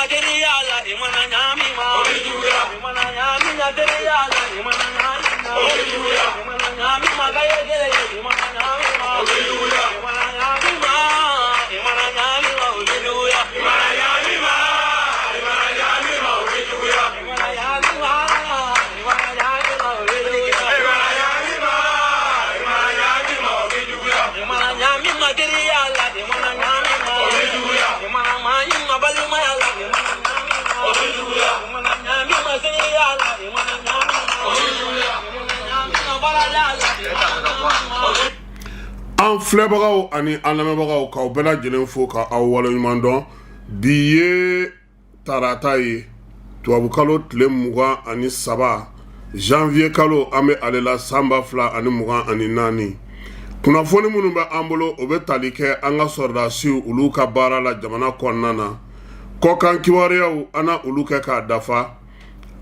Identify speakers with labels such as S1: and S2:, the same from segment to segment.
S1: Teriya la i mana ɲaami ma, o bɛ juguya. I mana ɲaami na teriya la, i mana ɲaami na, o bɛ juguya. I mana ɲaami ma ka ye kelen ye, i mana ɲaami ma, o bɛ juguya. I mana ɲaami ma, i mana ɲaami ma, o bɛ juguya. I mana ɲaami ma, i mana ɲaami ma, o bɛ juguya. I mana ɲaami ma, i mana ɲaami ma, o bɛ juguya. I mana ɲaami ma, i mana ɲaami ma, o bɛ juguya. I mana ɲaami ma teriya la, i mana ɲaami ma, o bɛ juguya. I mana ɲaami ma balimaya la, i mana ɲaami ma, o bɛ juguya. I mana ɲaami ma teriya la, i mana ɲaami ma, o bɛ juguya. I mana ɲaami ma baarada la, i mana ɲaami ma, o bɛ
S2: An filɛbagaw ani an lamɛnbagaw, k'aw bɛɛ lajɛlen fo ka aw waleɲuman dɔn. Bi ye tarata ye, tubabukalo tile 23, janvier kalo an bɛ ale la, san 2024. Kunnafoni minnu bɛ an bolo, o bɛ tali kɛ an ka sɔrɔdasiw olu ka baara la jamana kɔnɔna na. Kɔkan kibaruyaw, an na olu kɛ k'a dafa.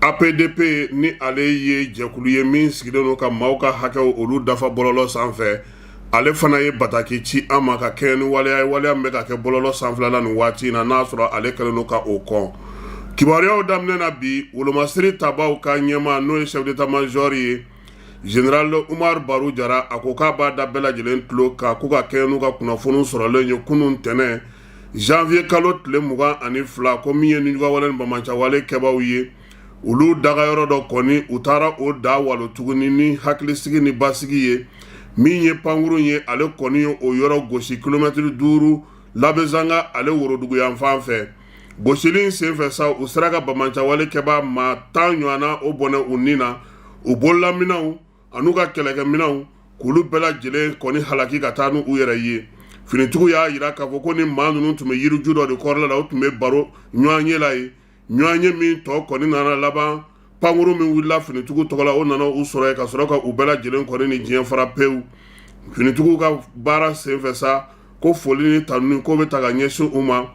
S2: APDP ni ale ye jɛkulu ye min sigilen don ka maaw ka hakɛw olu dafa bɔlɔlɔ sanfɛ, ale fana ye bataki ci an ma ka kɛɲɛ ni waleya ye, waleya min bɛ ka kɛ bɔlɔlɔ sanfɛla la nin waati in na, n'a sɔrɔ ale kɛlen don ka o kɔn. Kibaruyaw daminɛ na bi, wolomasiri tabaw ka ɲɛmaa, n'o ye chef d'état major ye, général Umar Baru Jara, a ko k'a b'a da bɛɛ lajɛlen tulo kan ko ka kɛɲɛ n'u ka kunnafoni sɔrɔlen ye kunun tɛnɛn, janvier kalo tile 22, ko min ye nijuguyawale ni banbaanciwale kɛbaw ye, olu dagayɔrɔ dɔ kɔni, u taara o da walo tuguni ni hakilisigi ni basigi ye. Min ye pankurun ye, ale kɔni ye o yɔrɔ gosi kilomɛtiri 5 Labezanga ale woroduguyanfan fɛ. Gosili in senfɛ sa, u sera ka banbaanciwale kɛbaa maa 10 ɲɔgɔnna o bɔnɛ u ni na, u bololaminɛnw an'u ka kɛlɛkɛminɛnw, k'olu bɛɛ lajɛlen kɔni halaki ka taa n'u yɛrɛ ye. Finitigiw y'a jira k'a fɔ ko ni maa ninnu tun bɛ yiriju dɔ de kɔrɔla la, u tun bɛ baro ɲɔgɔn ye la ye, ɲɔgɔn ye min tɔ kɔni nana laban, pankurun min wulila finitigiw tɔgɔ la, o nana u sɔrɔ yen ka sɔrɔ ka u bɛɛ lajɛlen kɔni ni diɲɛ fara pewu. Finitigiw ka baara senfɛ sa, ko foli ni tanuni ko bɛ ta ka ɲɛsin u ma.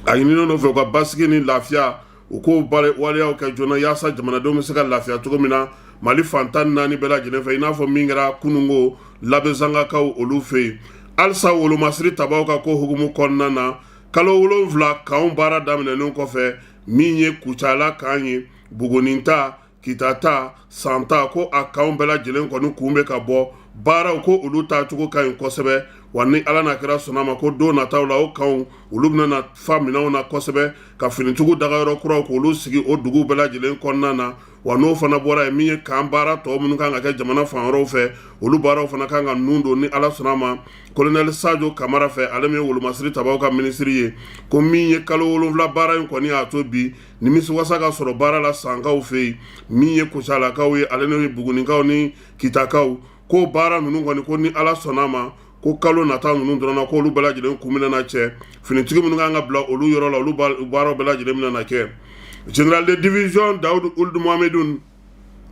S2: A ɲininen don fɛ u ka basigi ni lafiya, u k'o waleyaw kɛ joona yaasa jamanadenw bɛ se ka lafiya cogo min na Mali fan 14 bɛɛ lajɛlen fɛ, i n'a fɔ min kɛra kununko Labezangakaw olu fɛ yen. Halisa wolomasiri tabaw ka ko hukumu kɔnɔna na, kalo 7 kanw baara daminɛnen kɔfɛ, min ye Kucala kan ye, Buguni ta, Kita ta, San ta, ko a kanw bɛɛ lajɛlen kɔni kun bɛ ka bɔ baaraw, ko olu taacogo ka ɲi kosɛbɛ. Wa ni Ala n'a kira sɔnna ma, ko don nataw la, o kanw olu bɛna na fa minɛnw na kosɛbɛ, ka finitigiw dagayɔrɔ kuraw k'olu sigi o duguw bɛɛ lajɛlen kɔnɔna na. Wa n'o fana bɔra yen, min ye kan baara tɔ minnu kan ka kɛ jamana fan wɛrɛw fɛ, olu baaraw fana kan ka nun don ni Ala sɔnna ma colonel Sajo Kamara fɛ, ale min ye wolomasiri tabaw ka minisiri ye. Ko min ye kalo 7 baara in kɔni y'a to bi nimisiwasa ka sɔrɔ baara la Sankaw fɛ yen, min ye Kucalakaw ye, ale ni Bugunikaw ni Kitakaw, ko baara ninnu kɔni, ko ni Ala sɔnna ma, ko kalo nata ninnu dɔrɔn na, ko olu bɛɛ lajɛlen kun bɛna na cɛ. Finitigi minnu kan ka bila olu yɔrɔ la, olu baaraw bɛɛ lajɛlen bɛna na kɛ. Général de division Dawudu Uld Mohamedou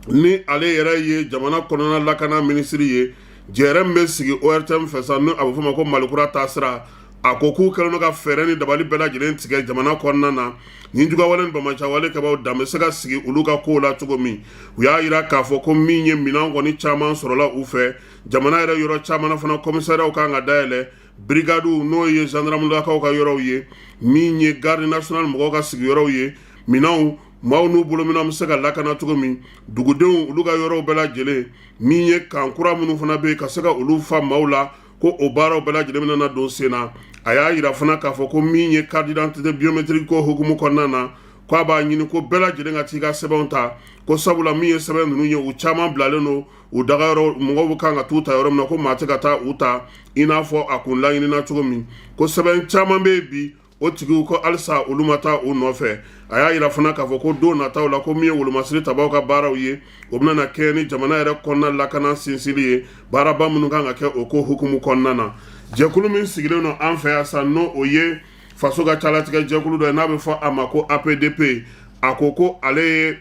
S2: ni ale yɛrɛ ye jamana kɔnɔna lakana minisiri ye, jɛrɛ min bɛ sigi ORTM fɛ sa, n'o a bɛ fɔ o ma ko Malikura taasira, a ko k'u kɛlen don ka fɛɛrɛ ni dabali bɛɛ lajɛlen tigɛ jamana kɔnɔna na, ni jugawale ni banbaanciwale kɛbaw dan bɛ se ka sigi olu ka kow la cogo min. U y'a jira k'a fɔ ko min ye minɛn kɔni caman sɔrɔla u fɛ jamana yɛrɛ yɔrɔ caman fana, commissariatw kan ka dayɛlɛ, brigades, n'o ye gendarmelakaw ka yɔrɔw ye, min ye garde nationale mɔgɔw ka sigiyɔrɔw ye, minɛnw, maaw n'u bolominɛnw bɛ se ka lakana cogo min, dugudenw olu ka yɔrɔw bɛɛ lajɛlen, min ye kan kura minnu fana bɛ yen, ka se ka olu fa maaw la, ko o baaraw bɛɛ lajɛlen bɛna na don sen na. A y'a jira fana k'a fɔ ko min ye carte d'identité biométrique ko hukumu kɔnɔna na, k'a b'a ɲini ko bɛɛ lajɛlen ka t'i ka sɛbɛnw ta, ko sabula min ye sɛbɛn ninnu ye, u caman bilalen don u dagayɔrɔ, mɔgɔw bɛ kan ka t'u ta yɔrɔ min na, ko maa tɛ ka taa u ta i n'a fɔ a kun laɲinina cogo min, ko sɛbɛn caman bɛ yen bi, o tigiw ko halisa olu ma taa u nɔfɛ. A y'a jira fana k'a fɔ ko don nataw la, ko min ye wolomasiri tabaw ka baaraw ye, o bɛna na kɛ ni jamana yɛrɛ kɔnɔna lakana sinsinli ye, baaraba minnu kan ka kɛ o ko hukumu kɔnɔna na. Jɛkulu min sigilen don an fɛ yan sa, n'o o ye faso ka calatigɛ jɛkulu dɔ ye, n'a bɛ fɔ a ma ko APDP, a ko ko ale ye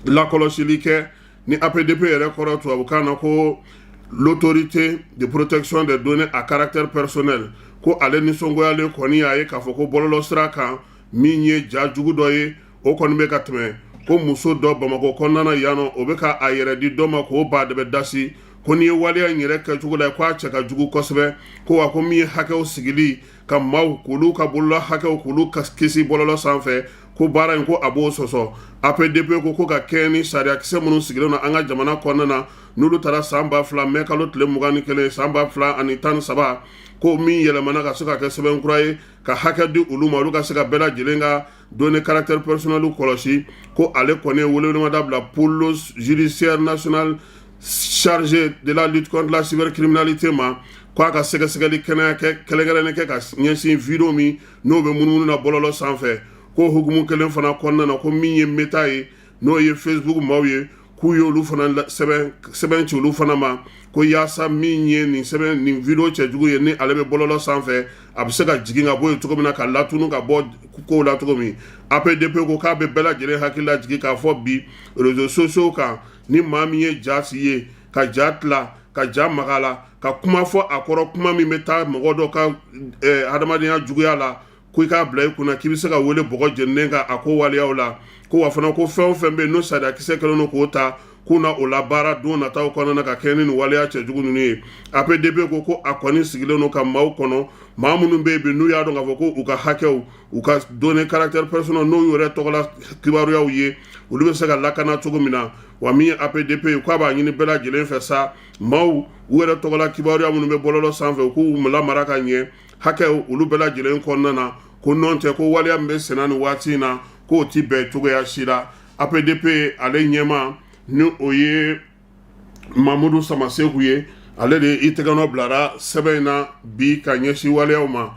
S2: lakɔlɔsili kɛ. Ni APDP yɛrɛ kɔrɔ tubabukan na ko l'Autorité de protection des données à caractère personnel, ko ale nisɔngoyalen kɔni y'a ye k'a fɔ ko bɔlɔlɔ sira kan, min ye ja jugu dɔ ye, o kɔni bɛ ka tɛmɛ, ko muso dɔ Bamakɔ kɔnɔna na yan nɔ, o bɛ ka a yɛrɛ di dɔ ma k'o ba de bɛ dasi. Ko n'i ye waleya in yɛrɛ kɛcogo la, ko a cɛ ka jugu kosɛbɛ. Ko wa ko min ye hakɛw sigili ka maaw k'olu ka bolola hakɛw k'olu kisi bɔlɔlɔ sanfɛ, ko baara in ko a b'o sɔsɔ. APDP ko ka kɛɲɛ ni sariyakisɛ minnu sigilen don an ka jamana kɔnɔna na, n'olu taara san 2000 mɛ kalo tile 21 san 2013, ko min yɛlɛmana ka se ka kɛ sɛbɛn kura ye ka hakɛ di olu ma, olu ka se ka bɛɛ lajɛlen ka données caractère personnel kɔlɔsi, ko ale kɔni ye welewelemada bila pôle judiciaire national chargé de la lutte contre la cybercriminalité ma, k'a ka sɛgɛsɛgɛli kɛnɛya kɛ kɛrɛnkɛrɛnnen kɛ ka ɲɛsin video min n'o bɛ munumunu na bɔlɔlɔ sanfɛ. Ko hukumu kelen fana kɔnɔna na, ko min ye Meta ye, n'o ye Facebook maaw ye, k'u ye olu fana sɛbɛn ci olu fana ma, ko yaasa min ye nin sɛbɛn nin video cɛjugu ye, ni ale bɛ bɔlɔlɔ sanfɛ, a bɛ se ka jigin ka bɔ yen cogo min na, ka latunu ka bɔ kow la cogo min. APDP ko k'a bɛ bɛɛ lajɛlen hakili lajigin k'a fɔ bi réseaux sociaux kan, ni maa min ye ja si ye, ka ja tila, ka ja maga la, ka kuma fɔ a kɔrɔ, kuma min bɛ taa mɔgɔ dɔ ka hadamadenya juguya la, ko i k'a bila i kunna k'i bɛ se ka wele bɔgɔ jeninen kan a ko waleyaw la. Ko wa fana ko fɛn o fɛn bɛ yen n'o sariyakisɛ kɛlen don k'o ta, k'u na o labaara don nataw kɔnɔna na ka kɛɲɛ ni nin waleya cɛjugu ninnu ye. APDP ko a kɔni sigilen don ka maaw kɔnɔ, maa minnu bɛ yen bi, n'u y'a dɔn k'a fɔ ko u ka hakɛw, u ka données caractère personnel, n'o y'u yɛrɛ tɔgɔla kibaruyaw ye, olu bɛ se ka lakana cogo min na. Wa min ye APDP ye, k'a b'a ɲini bɛɛ lajɛlen fɛ sa, maaw u yɛrɛ tɔgɔla kibaruya minnu bɛ bɔlɔlɔ sanfɛ, u k'u lamara ka ɲɛ hakɛw olu bɛɛ lajɛlen kɔnɔna na. Ko nɔn tɛ ko waleya min bɛ senna nin waati in na, k'o ti bɛn cogoya si la. APDP ale ɲɛmaa, ni o ye Mamudu Samaseku ye, ale de i tɛgɛnɔ bilara sɛbɛn in na bi ka ɲɛsin waleyaw ma.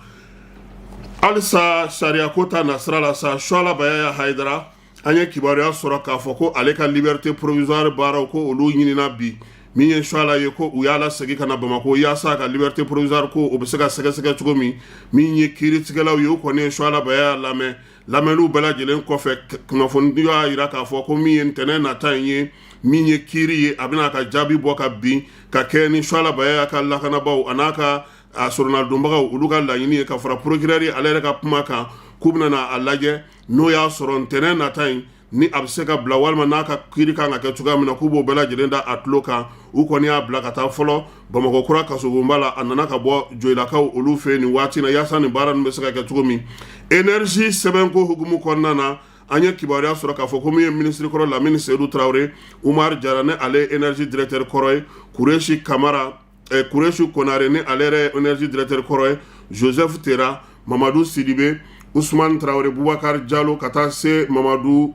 S2: Halisa sariyako ta nasira la sa, Suala Bayaya Hayidara, an ye kibaruya sɔrɔ k'a fɔ ko ale ka liberté provisoire baaraw, ko olu ɲinina bi. Min ye Suala ye, ko u y'a lasegin ka na Bamakɔ yaasa ka liberté provisoire ko o bɛ se ka sɛgɛsɛgɛ cogo min. Min ye kiiritigɛlaw ye, u kɔni ye Suala Bayaya lamɛn. Lamɛnniw bɛɛ lajɛlen kɔfɛ, kunnafoni y'a jira k'a fɔ ko min ye ntɛnɛn nata in ye, min ye kiiri ye, a bɛna a ka jaabi bɔ ka bin ka kɛ ni Suala Bayaya ka lakanabaaw a n'a ka a soronadonbagaw olu ka laɲini ye, ka fara procureur ale yɛrɛ ka kuma kan, k'u bɛna a lajɛ n'o y'a sɔrɔ ntɛnɛn nata in ni a bɛ se ka bila walima n'a ka kiiri kan ka kɛ cogoya min na, k'u b'o bɛɛ lajɛlen da a tulo kan. U kɔni y'a bila ka taa fɔlɔ Bamakɔ kura kasobonba la. A nana ka bɔ Joyilakaw olu fɛ nin waati na yaasa nin baara ninnu bɛ se ka kɛ cogo min. Énergie sɛbɛnko hukumu kɔnɔna na, an ye kibaruya sɔrɔ k'a fɔ ko min ye minisiri kɔrɔ Lamini Seyidu Tarawele, Umar Jara ni ale ye énergie directeur kɔrɔ ye, Kuresi Kamara, Kuresi Konare ni ale yɛrɛ énergie directeur kɔrɔ ye, Joseph Tera, Mamadu Sidibe, Usman Tarawele, Bubakar Jalo, ka taa se Mamadu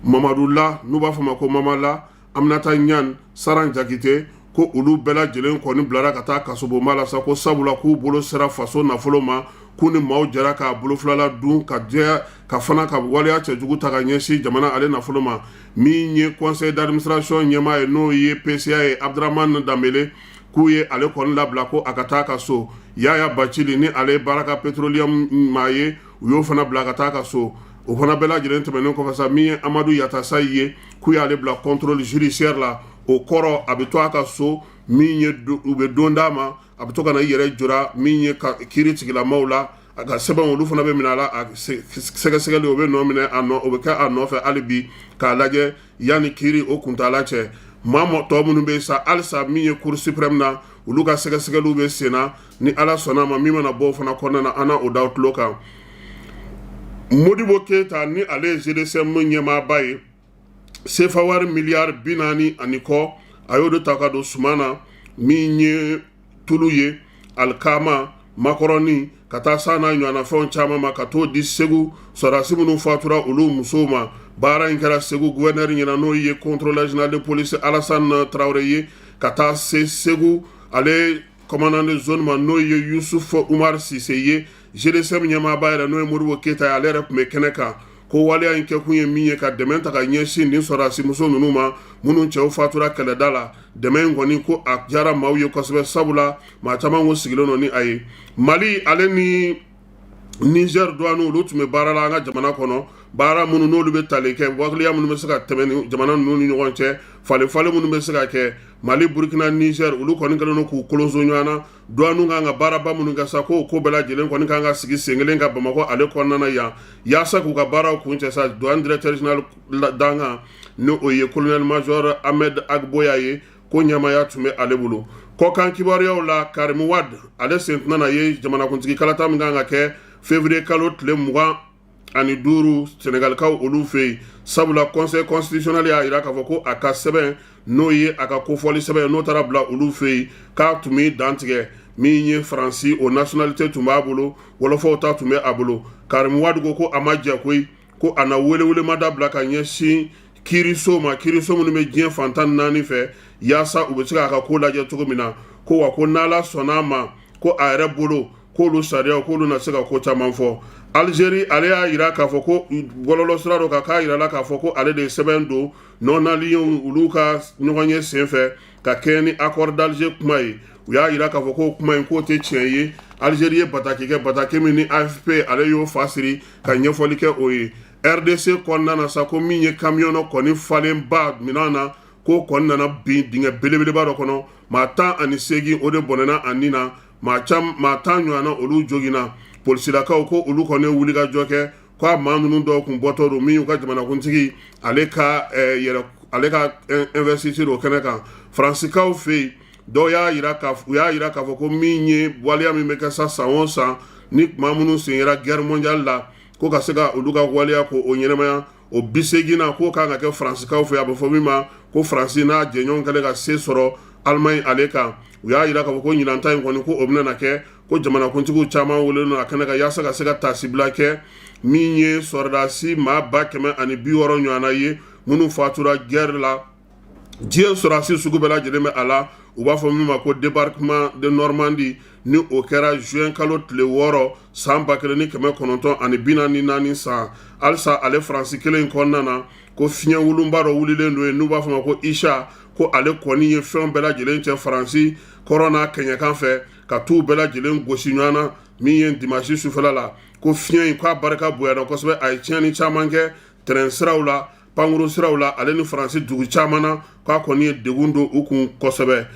S2: Mamadu la, n'u b'a fɔ ma ko Mamala, Aminata Ɲan, Saran Jakite, ko olu bɛɛ lajɛlen kɔni bilara ka taa kasobonba la sa, ko sabula k'u bolo sera faso nafolo ma, k'u ni maaw jɛra k'a bolofilala dun, ka jɛ ka fana ka waleya cɛjugu ta ka ɲɛsin jamana ale nafolo ma. Min ye conseil d'administration ɲɛmaa ye, n'o ye PCA ye, Abdramane Danbele, k'u ye ale kɔni labila ko a ka taa ka so. Yaya Bacili, ni ale ye Baraka Petroleum maa ye, u y'o fana bila ka taa ka so. O fana bɛɛ lajɛlen tɛmɛnen kɔfɛ sa, min ye Amadu Yatasayi ye, k'u y'ale bila contrôle judiciaire la. O kɔrɔ, a bɛ to a ka so, min ye u bɛ don d'a ma, a bɛ to ka na i yɛrɛ jira min ye ka kiiri tigilamaw la. A ka sɛbɛn olu fana bɛ minɛ a la, a sɛgɛsɛgɛli o bɛ nɔ minɛ a nɔ, o bɛ kɛ a nɔfɛ hali bi k'a lajɛ yanni kiiri o kuntaala cɛ. Maa tɔ minnu bɛ sa halisa, min ye cour suprême na, olu ka sɛgɛsɛgɛliw bɛ sen na. Ni Ala sɔnna a ma, min mana bɔ o fana kɔnɔna na, an na o da tulo kan. Modibo Keyita, ni ale ye GDCM ɲɛmaaba ye, sefa wari miliyari 40 ani kɔ, a y'o de ta ka don suman na, min ye tulu ye, alikama, makɔrɔni, ka taa san n'a ɲɔgɔnnafɛnw caman ma, ka t'o di Segu sɔrɔdasi minnu fatura olu musow ma. Baara in kɛra Segu gouverneur ɲɛna, n'o ye contrôleur général de police Alassane Traoré ye, ka taa se Segu ale commandant de zone ma, n'o ye Yusuf Umar Sise ye. GDCM ɲɛmaaba yɛrɛ, n'o ye Modibo Keyita ye, ale yɛrɛ tun bɛ kɛnɛ kan. Ko waleya in kɛkun ye min ye, ka dɛmɛ ta ka ɲɛsin nin sɔrɔdasi muso ninnu ma minnu cɛw fatura kɛlɛda la. Dɛmɛ in kɔni, ko a diyara maaw ye kosɛbɛ, sabula maa caman ko sigilen don ni a ye. Mali ale ni Niger douane, olu tun bɛ baara la an ka jamana kɔnɔ, baara minnu n'olu bɛ tali kɛ waleya minnu bɛ se ka tɛmɛ ni jamana ninnu ni ɲɔgɔn cɛ, falen falen minnu bɛ se ka kɛ Mali, Burukina, Niger, olu kɔni kɛlen don k'u kolonso ɲɔgɔn na. Douane kan ka baaraba minnu kɛ sa, k'o ko bɛɛ lajɛlen kɔni kan ka sigi sen kelen ka Bamakɔ ale kɔnɔna na yan yaasa k'u ka baaraw kuncɛ sa. Douane directeur général dankan, ni o ye colonel major Ahmed Agboya ye, ko ɲɛmaaya tun bɛ ale bolo. Kɔkan kibaruyaw la, Karim Wade ale sen tɛna na ye jamanakuntigi kalata min kan ka kɛ février kalo tile 25 Senegalikaw olu fɛ yen, sabula conseil constitutionnel y'a jira k'a fɔ ko a ka sɛbɛn, n'o ye a ka kofɔli sɛbɛn, n'o taara bila olu fɛ yen, k'a tun bɛ dantigɛ. Min ye Faransi, o nationalité tun b'a bolo, wɔlɔfɔw ta tun bɛ a bolo. Karim Wade ko ko a ma jɛ koyi, ko a na welewelemada bila ka ɲɛsin kiiriso ma, kiiriso minnu bɛ diɲɛ fan 14 fɛ, yaasa u bɛ se k'a ka ko lajɛ cogo min na. Ko wa ko n'Ala sɔnna a ma, ko a yɛrɛ bolo, k'olu sariyaw, k'olu na se ka ko caman fɔ. Algérie, ale y'a jira k'a fɔ ko bɔlɔlɔ sira dɔ kan, k'a jirala k'a fɔ ko ale de ye sɛbɛn don non-alignés olu ka ɲɔgɔnye senfɛ ka kɛɲɛ ni accord d'Alger kuma ye. U y'a jira k'a fɔ ko kuma in, k'o tɛ tiɲɛ ye. Algérie ye bataki kɛ, bataki min ni AFP ale y'o fasiri ka ɲɛfɔli kɛ o ye. RDC kɔnɔna na sa, ko min ye camion dɔ kɔni falenba minɛn na, k'o kɔni nana bin dingɛ belebeleba dɔ kɔnɔ, maa 18 o de bɔnɛna a ni na, maa 10 ɲɔgɔnna olu joginna. Polisilakaw ko olu kɔni ye wulikajɔ kɛ, ko a maa ninnu dɔw kun bɔtɔ don min y'u ka jamanakuntigi ale ka yɛrɛ ale ka investiture o kɛnɛ kan. Faransikaw fɛ yen, dɔw y'a jira k'a u y'a jira k'a fɔ ko min ye waleya min bɛ kɛ sa san o san ni maa minnu sen yera guerre mondiale la, ko ka se ka olu ka waleya ko o ɲɛnamaya o 80nan, k'o kan ka kɛ Faransikaw fɛ, a bɛ fɔ min ma ko Faransi n'a jɛɲɔgɔn kɛlen ka se sɔrɔ Allemagne ale kan. U y'a jira k'a fɔ ko ɲinan ta in kɔni, ko o bɛna na kɛ ko jamanakuntigiw caman welelen don a kɛnɛ kan yaasa ka se ka taasibila kɛ min ye sɔrɔdasi maa 160 ɲɔgɔnna ye minnu fatura guerre la. Diɲɛ sɔrɔdasi sugu bɛɛ lajɛlen bɛ a la. U b'a fɔ min ma ko débarquement de Normandie, ni o kɛra juin kalo tile 6 san 1944 san. Halisa ale Faransi kelen in kɔnɔna na, ko fiɲɛ wulunba dɔ wulilen don yen n'u b'a fɔ ma ko Isha, ko ale kɔni ye fɛn bɛɛ lajɛlen cɛ Faransi kɔrɔn n'a kɛɲɛkan fɛ ka t'u bɛɛ lajɛlen gosi ɲɔgɔn na. Min ye dimanche sufɛla la, ko fiɲɛ in k'a barika bonyana kosɛbɛ, a ye tiɲɛni caman kɛ tɛrɛn siraw la, pankurun siraw la, ale ni Faransi dugu caman na, k'a kɔni ye degun don u kun kosɛbɛ.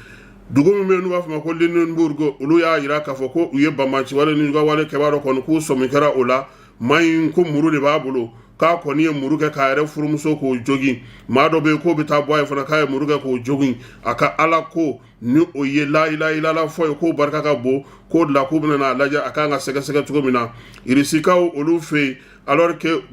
S2: Dugu min bɛ yen n'u b'a fɔ ma ko Lunebourg, olu y'a jira k'a fɔ ko u ye banbaanciwale ni wale kɛbaa dɔ kɔni k'u sɔmi kɛra o la. Maa in ko muru de b'a bolo, k'a kɔni ye muru kɛ k'a yɛrɛ furumuso k'o jogin. Maa dɔ bɛ yen k'o bɛ taa bɔ a ye fana, k'a ye muru kɛ k'o jogin. A ka Ala ko ni o ye la ilaha illallah fɔ ye, k'o barika ka bon, k'o de la k'u bɛna n'a lajɛ a kan ka sɛgɛsɛgɛ cogo min na. Irisikaw olu fɛ yen, alors que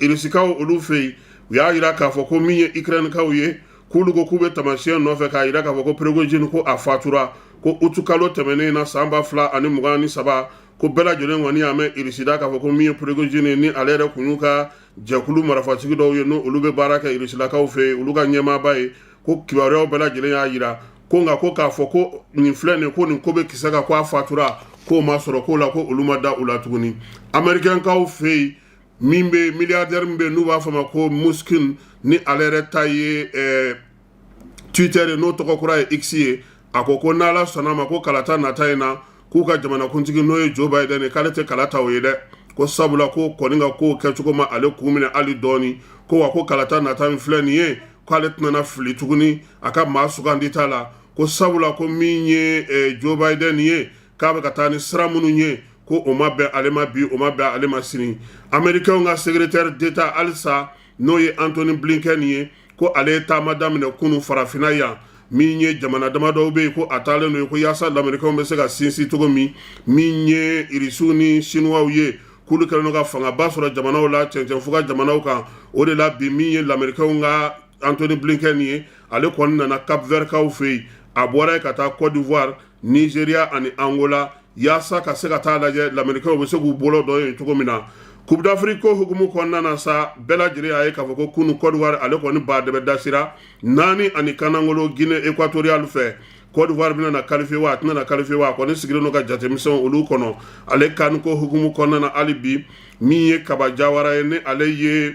S2: Irisikaw olu fɛ yen, u y'a jira k'a fɔ ko min ye Ukrainekaw ye, k'olu ko k'u bɛ taamasiyɛn nɔfɛ k'a jira k'a fɔ ko Prigojine ko a fatura, ko utukalo tɛmɛnen na san 2023, ko bɛɛ lajɛlen kɔni y'a mɛn Irisi da k'a fɔ ko min ye Prigojine ni ale yɛrɛ kun y'u ka jɛkulu marifatigi dɔw ye, n'o olu bɛ baara kɛ Irisilakaw fɛ yen, olu ka ɲɛmaaba ye, ko kibaruyaw bɛɛ lajɛlen y'a jira ko nka ko k'a fɔ ko nin filɛ nin ko nin ko bɛ kisɛ kan ko a fatura, k'o ma sɔrɔ, k'o la ko olu ma da u la tuguni. Amɛrikɛnkaw fɛ yen, min bɛ milliardaire min bɛ yen n'u b'a fɔ ma ko Musk, ni ale yɛrɛ ta ye Twitter ye, n'o tɔgɔ kura ye X ye, a ko ko n'Ala sɔnna ma, ko kalata nata in na, k'u ka jamanakuntigi n'o ye Joe Biden ye, k'ale tɛ kala ta o ye dɛ, ko sabula ko kɔni ka kow kɛcogo ma ale kun minɛ hali dɔɔni, ko wa ko kalata nata min filɛ nin ye, k'ale tɛna fili tuguni a ka maa sugandi t'a la, ko sabula ko min ye Joe Biden ye, k'a bɛ ka taa ni sira minnu ye, ko o ma bɛn ale ma bi, o ma bɛn ale ma sini. Américain ka secrétaire d'État halisa, n'o ye Antony Blinken ye, ko ale ye taama daminɛ kunun farafinna yan. Min ye jamana damadɔw bɛ yen ko a taalen don ye, ko yaasa lamɛrikɛnw bɛ se ka sinsin cogo min, min ye Irisiw ni Sinuwaw ye, k'olu kɛlen don ka fangaba sɔrɔ jamanaw la cɛncɛnfuga jamanaw kan. O de la bi, min ye lamɛrikɛnw ka Antony Blinken ye, ale kɔni nana Cap Vert kaw fɛ yen. A bɔra yen ka taa Côte d'Ivoire, Nigeria ani Angola, yaasa ka se ka taa lajɛ lamɛrikɛnw bɛ se k'u bolo dɔ yen cogo min na. Coupe d'Afrique ko hukumu kɔnɔna na sa, bɛɛ lajɛlen y'a ye k'a fɔ ko kunu Côte d'Ivoire ale kɔni ba dɛbɛ dasira 4 ani kanangolo Guinée Équatoriale fɛ. Côte d'Ivoire bɛna na qualifier wa, a tɛna na qualifier wa, a kɔni sigilen don ka jatemisɛnw olu kɔnɔ. Ale CAN ko hukumu kɔnɔna na hali bi, min ye Kaba Jawara ye, ni ale ye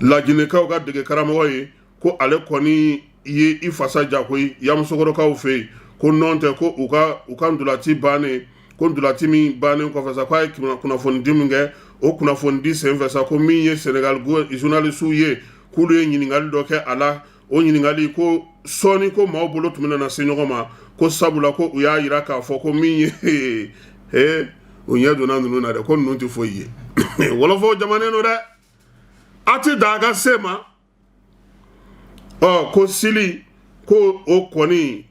S2: Laginɛkaw ka dege karamɔgɔ ye, ko ale kɔni ye i fasa ja koyi Yamusokorokaw fɛ yen, ko nɔn tɛ ko u ka ntolaci bannen, ko ntolaci min bannen kɔfɛ sa, k'a ye kunnafonidi min kɛ, o kunnafonidi senfɛ sa, ko min ye Senegal journaliste ye, k'olu ye ɲininkali dɔ kɛ a la. O ɲininkali ko sɔɔni ko maaw bolo tun bɛna na se ɲɔgɔn ma, ko sabula ko u y'a jira k'a fɔ ko min ye u ɲɛ donna ninnu na dɛ, ko ninnu tɛ foyi ye. Wɔlɔfɔw jamanen don dɛ, a tɛ dan a ka se ma. Ɔ ko Sili ko o kɔni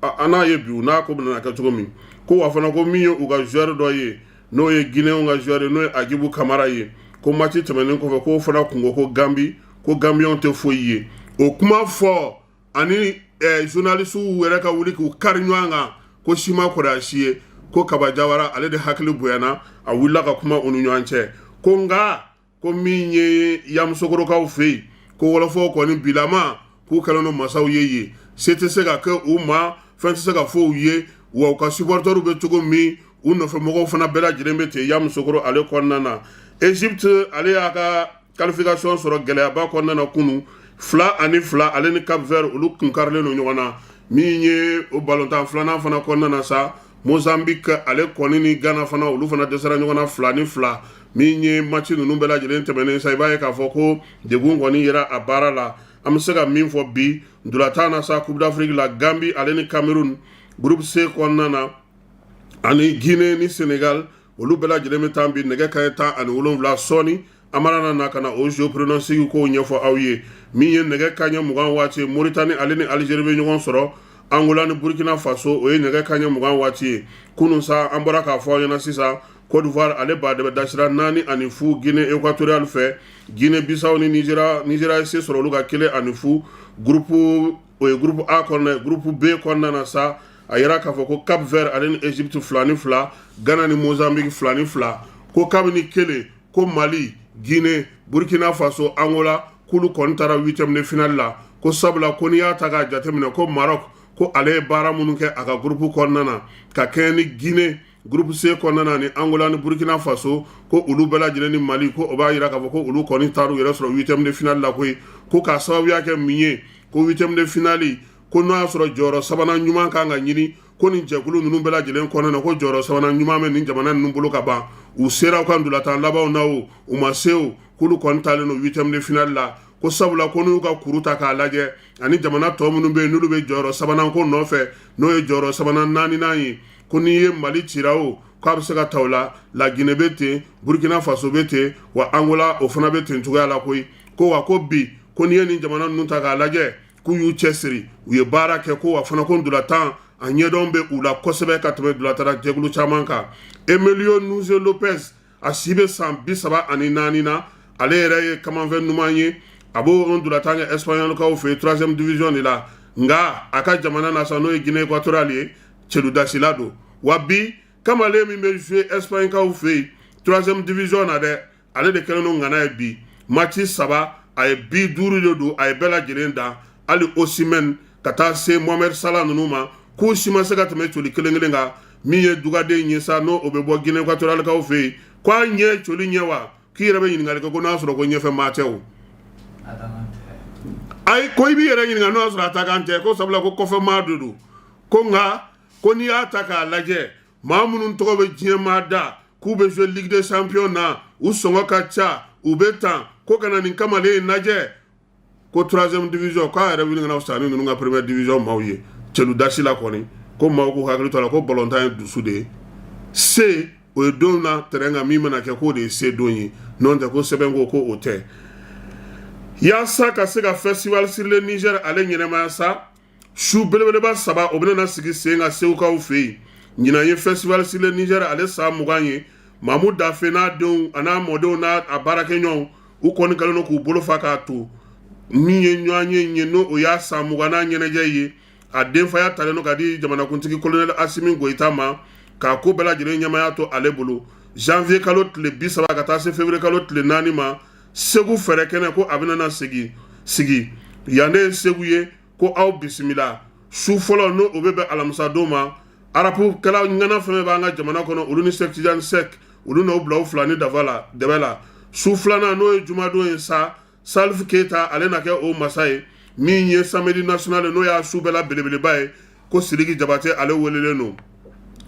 S2: an n'a ye bi n'a ko bɛna kɛ cogo min. Ko wa fana ko min ye u ka joueur dɔ ye, n'o ye Guinéenw ka joueur ye, n'o ye Agibu Kamara ye, ko match tɛmɛnen kɔfɛ, k'o fana kun ko ko Gambi, ko Gambienw tɛ foyi ye. O kuma fɔ ani journaliste yɛrɛ ka wuli k'u kari ɲɔgɔn kan, ko si ma kɔrɔya si ye. Ko Kaba Jawara, ale de hakili bonyana, a wulila ka kuma u ni ɲɔgɔn cɛ. Ko nka ko min ye Yamusokorokaw fɛ yen, ko wɔlɔfɔw kɔni bilama k'u kɛlen don masaw ye yen, se tɛ se ka kɛ u ma, fɛn tɛ se ka fɔ u ye. Wa u ka supporters bɛ cogo min, u nɔfɛ mɔgɔw fana bɛɛ lajɛlen bɛ ten Yamusokoro ale kɔnɔna na. Egypte, ale y'a ka qualification sɔrɔ gɛlɛyaba kɔnɔna na kunun, 2-2, ale ni Cap Vert, olu kun karilen don ɲɔgɔn na. Min ye o balontan filanan fana kɔnɔna na sa, Mozambique ale kɔni ni Ghana fana, olu fana dɛsɛra ɲɔgɔn na 2-2. Min ye match ninnu bɛɛ lajɛlen tɛmɛnen sa, i b'a ye k'a fɔ ko degun kɔni yera a baara la. An bɛ se ka min fɔ bi ntolatan na sa, Coupe d'Afrique la, Gambie ale ni Cameroun, groupe C kɔnɔna na, ani Guinée ni Sénégal, olu bɛɛ lajɛlen bɛ taa bi nɛgɛ kanɲɛ 17. Sɔɔni an mana na ka na o jeu pronostic kow ɲɛfɔ aw ye. Min ye nɛgɛ kanɲɛ 20 waati, Mauritanie ale ni Algérie bɛ ɲɔgɔn sɔrɔ, Angola ni Burkina Faso, o ye nɛgɛ kanɲɛ 20 waati ye. Kunun sa, an bɔra k'a fɔ aw ɲɛna sisan, Côte d'Ivoire ale ba de bɛ dasira 4-0 Guinée Équatoriale fɛ. Guinée Bissau ni Nigeria, Nigeria ye se sɔrɔ olu ka 1-0. Groupe o ye groupe A kɔnɔna ye. Groupe B kɔnɔna na sa, a yira k'a fɔ ko Cap Vert ale ni Égypte 2-2, Ghana ni Mozambique 2-2. Ko kabini kelen ko Mali, Guinée, Burkina Faso, Angola, k'olu kɔni taara huitième de finale la. Ko sabula ko n'i y'a ta k'a jateminɛ, ko Maroc, ko ale ye baara minnu kɛ a ka groupe kɔnɔna na ka kɛɲɛ ni Guinée groupe C kɔnɔna na, ni Angola ni Burkina Faso, ko olu bɛɛ lajɛlen ni Mali, ko o b'a yira k'a fɔ ko olu kɔni taar'u yɛrɛ sɔrɔ huitième de finale la koyi. Ko k'a sababuya kɛ min ye, ko huitième de finale, ko n'o y'a sɔrɔ jɔyɔrɔ sabanan ɲuman kan ka ɲini, ko nin jɛkulu ninnu bɛɛ lajɛlen kɔnɔna na, ko jɔyɔrɔ sabanan ɲuman bɛ nin jamana ninnu bolo ka ban. U sera u ka ntolatan labanw na o, u ma se o, k'olu kɔni taalen don huitième de finale la. Ko sabula ko n'u ka kuru ta k'a lajɛ ani jamana tɔ minnu bɛ yen, n'olu bɛ jɔyɔrɔ sabanan ko nɔfɛ, n'o ye jɔyɔrɔ sabanan naaninan ye, ko n'i ye Mali cira o, k'a bɛ se ka ta o la. La Guinée bɛ ten, Burkina Faso bɛ ten, wa Angola o fana bɛ ten cogoya la koyi. Ko wa ko bi, ko n'i ye nin jamana ninnu ta k'a lajɛ, k'u y'u cɛsiri, u ye baara kɛ. Ko wa fana ko ntolatan a ɲɛdɔn bɛ u la kosɛbɛ ka tɛmɛ ntolatan jɛkulu caman kan. Emilio Nuze Lopez, a si bɛ san 34 na, ale yɛrɛ ye kamanfɛn ɲuman ye. A b'o ntolatan kɛ Espagnolkaw fɛ yen, troisième division de la. Nka a ka jamana na sa, n'o ye Guinée Équatoriale ye, cɛludasila don. Wa bi kamalen min bɛ jouer Espagnekaw fɛ yen, troisième division na dɛ, ale de kɛlen don ŋana ye bi. Match saba, a ye bi duuru de don, a ye bɛɛ lajɛlen dan, hali Osimhen ka taa se Mohamed Salah ninnu ma, k'u si ma se ka tɛmɛ coli kelen kelen kan. Min ye dugaden ye sa, n'o o bɛ bɔ Guinée Équatoriale fɛ yen, k'a ɲɛ coli ɲɛ wa, k'i yɛrɛ bɛ ɲininkali kɛ ko n'a sɔrɔ ko ɲɛfɛ maa tɛ o. Ayi, ko i b'i yɛrɛ ɲininka n'o y'a sɔrɔ a ta kan tɛ, ko sabula ko kɔfɛ maa de don. Ko nka ko n'i y'a ta k'a lajɛ, maa minnu tɔgɔ bɛ diɲɛ maa da k'u bɛ jouer Ligue des Champions na, u sɔngɔ ka ca, u bɛ tan, ko ka na nin kamalen in lajɛ ko troisième division, k'a yɛrɛ wuli ka na fisa ni ninnu ka première division maaw ye cɛlu dasi la kɔni. Ko maaw k'u hakili to a la, ko balontan ye dusu de ye, se o ye don na terrain kan, min mana kɛ k'o de ye se don ye, n'o tɛ ko sɛbɛn ko o tɛ. Yaasa ka se ka Festival sur le Niger ale ɲɛnɛmaya sa, su belebeleba saba o bɛna sigi sen kan Segukaw fɛ yen. Ɲinan ye Festival sur le Niger ale san 20 ye. Mamu Dafe n'a denw a n'a mɔdenw n'a a baarakɛɲɔgɔnw, u kɔni kɛlen don k'u bolo fa k'a to. Min ye ɲɔgɔn ye ye, n'o o y'a san 20nan ɲɛnajɛ ye, a denfaya talen don ka di jamanakuntigi colonel Asimi Goyita ma, k'a ko bɛɛ lajɛlen ɲɛmaya to ale bolo. Janvier kalo tile 30 ka taa se février kalo tile 4 ma, Segu fɛrɛ kɛnɛ ko a bɛna na sigi sigi yan de ye Segu ye. Ko aw bisimila. Su fɔlɔ, n'o o bɛ bɛn alamisadon ma, arapukɛla ŋana fɛn b'an ka jamana kɔnɔ, olu ni Sɛki Tijani Sɛki, olu n'o bila u fila ni dafa la dɛbɛ la. Su filanan, n'o ye jumadon ye sa, Salif Keyita ale na kɛ o masa ye. Min ye samedi national, n'o y'a su bɛɛ la belebeleba ye, ko Sidiki Jabate ale welelen don.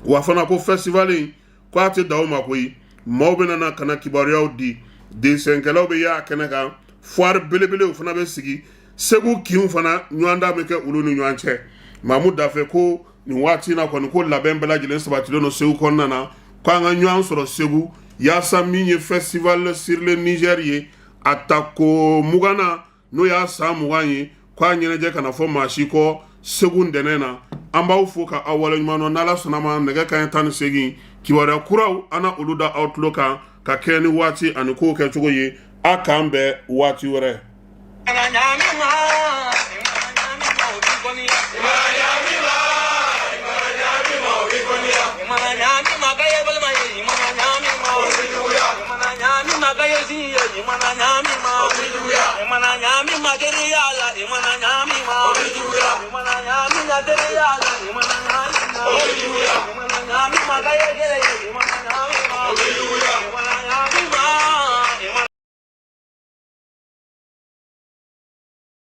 S2: Wa fana ko festival in, ko a tɛ dan o ma koyi, maaw bɛna na ka na kibaruyaw di, desɛnkɛlaw bɛ y'a kɛnɛ kan, foire belebelew fana bɛ sigi, Segu kinw fana ɲɔgɔndan bɛ kɛ olu ni ɲɔgɔn cɛ. Mamu Dafe ko nin waati na kɔni, ko labɛn bɛɛ lajɛlen sabatilen don Segu kɔnɔna na, ko an ka ɲɔgɔn sɔrɔ Segu yaasa min ye Festival sur le Niger ye, a ta ko 20nan, n'o y'a san 20 ye, K'a ɲɛnajɛ kana fɔ maa si kɔ Segu ntɛnɛn na. An b'aw fo ka aw waleɲuman dɔn. N'Ala sɔnna ma, nɛgɛ kanɲɛ 18, kibaruya kuraw, an na olu da aw tulo kan ka kɛɲɛ ni waati ani kow kɛcogo ye. A k'an bɛn waati wɛrɛ.